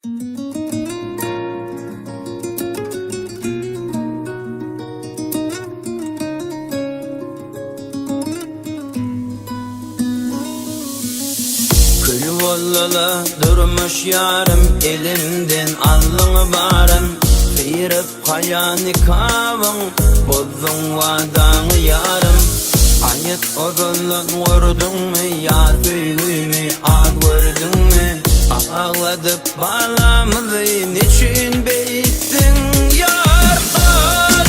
Kül boldy-la durmuş ýarym Elimden aldyň baryn Syryp haýa nikabyň Bozduň wadaňy ýarym Aýyt ozaldan gördüňmi Ýa söýgümi az gördüňmi Agladyp balamyzy Neçün beýtdiň ýar Gal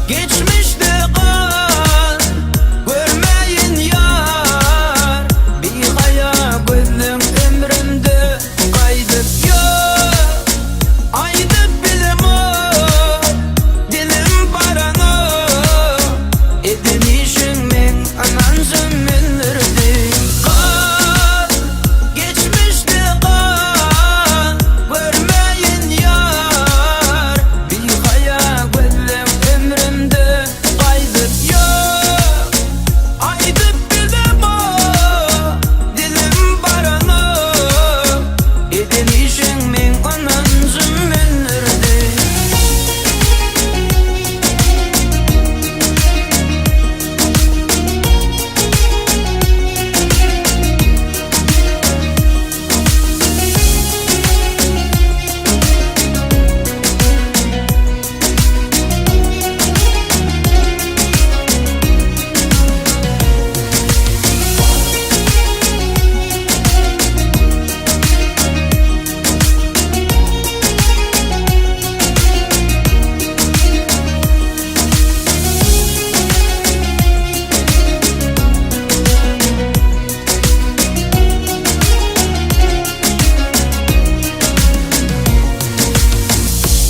geçmişde gal Görmäýin ýar Bihaýa gözleň ömrümde gaýdyp ýok Aýdyp bilemok dilim baranok Eden işiň meň ynanjym öldürdi Gal geçmişde gal Görmäýin ýar Bihaýa gözleň ömrümde gaýdyp ýok Aýdyp bilemok dilim baranok Eden işiň meň ynanjym öldürdi.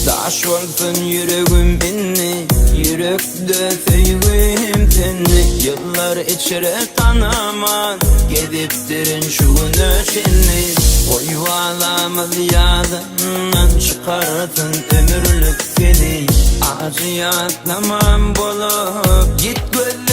Daş bolsun ýüregim indi, Ýürekde söýgim sendi. Ýyllar içre tanaman, Gezipdirin şu güne çenli. Goý balamyz ýadyndan çykarsyn ömürlik seni. Ajy ýatlamam bolup, git gözden.